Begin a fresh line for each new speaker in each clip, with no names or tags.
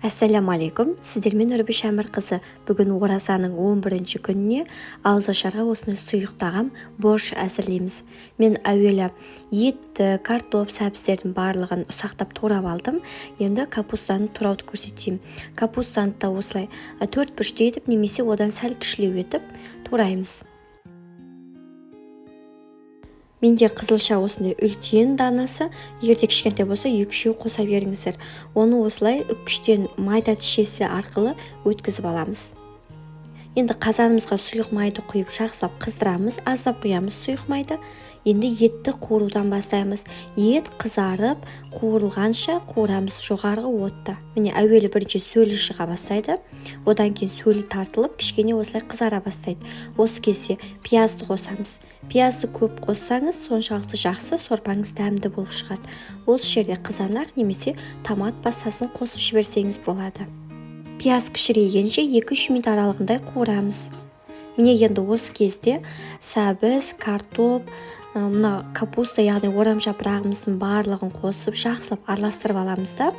Ассаляму алейкум, сіздермен Үрбіш Әмірқызы. Бүгін оразаның 11 күніне ауызашарға осындай сұйық тағам борщ әзірлейміз. Мен әуелі етті, картоп, сәбіздердің барлығын ұсақтап турап алдым. Енді капустаны турауды көрсетейін. Капустаны да осылай төрт бұрышты етіп немесе одан сәл кішілеу етіп тураймыз. Менде қызылша осындай үлкен данасы, егер де кішкентай болса 2-3 қоса беріңіздер. Оны осылай үккіштен майда тішесі арқылы өткізіп аламыз. Енді қазанымызға сұйық майды құйып жақсылап қыздырамыз, аздап құямыз сұйық майды. Енді етті қуырудан бастаймыз. Ет қызарып қуырылғанша қуырамыз жоғарғы отта. Міне, әуелі бірінші сөлі шыға бастайды. Одан кейін сөлі тартылып, кішкене осылай қызара бастайды. Осы кезде пиязды қосамыз. Пиязды көп қоссаңыз, соншалықты жақсы сорпаңыз дәмді болып шығады. Осы жерде қызанақ немесе томат пастасын қосып жіберсеңіз болады. Пияз кішірейгенше 2-3 минут аралығындай қуырамыз. Міне, енді осы кезде сәбіз, картоп, мына капуста, яғни орам жапырағымыздың барлығын қосып жақсылап араластырып аламыз да,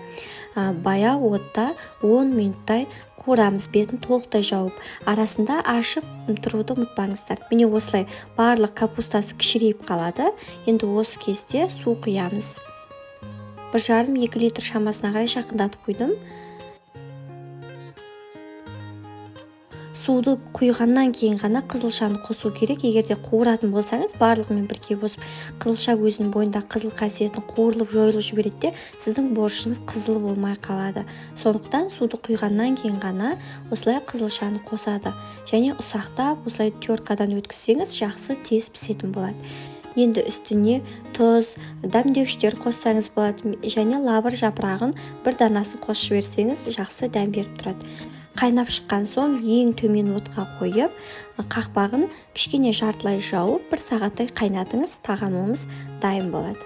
баяу отта 10 минуттай қуырамыз, бетін толықтай жауып, арасында ашып тұруды ұмытпаңыздар. Міне, осылай барлық капустасы кішірейіп қалады. Енді осы кезде су құямыз. 1,5-2 литр шамасына қарай жақындатып құйдым. Суды құйғаннан кейін ғана қызылшаны қосу керек. Егер де қуыратын болсаңыз, барлығымен бірге қосып, қызылша өзінің бойында қызыл қасиетін қуырылып жойылып жібереді де, сіздің борщыңыз қызыл болмай қалады. Сондықтан суды құйғаннан кейін ғана осылай қызылшаны қосады. Және ұсақтап осылай теркадан өткізсеңіз, жақсы тез пісетін болады. Енді үстіне тұз, дәмдеуіштер қоссаңыз болады және лавр жапырағын бір данасын қосып жіберсеңіз, жақсы дәм беріп тұрады. Қайнап шыққан соң ең төмен отқа қойып, қақпағын кішкене жартылай жауып, бір сағаттай қайнатыңыз, тағамымыз дайын болады.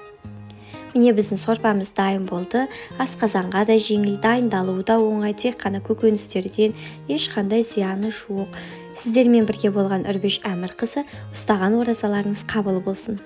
Міне, біздің сорпамыз дайын болды. Асқазанға да жеңіл, дайындалуы да оңай, тек қана көкөністерден ешқандай зияны жоқ. Сіздермен бірге болған Үрбіш Әмірқызы. Ұстаған оразаларыңыз қабыл болсын.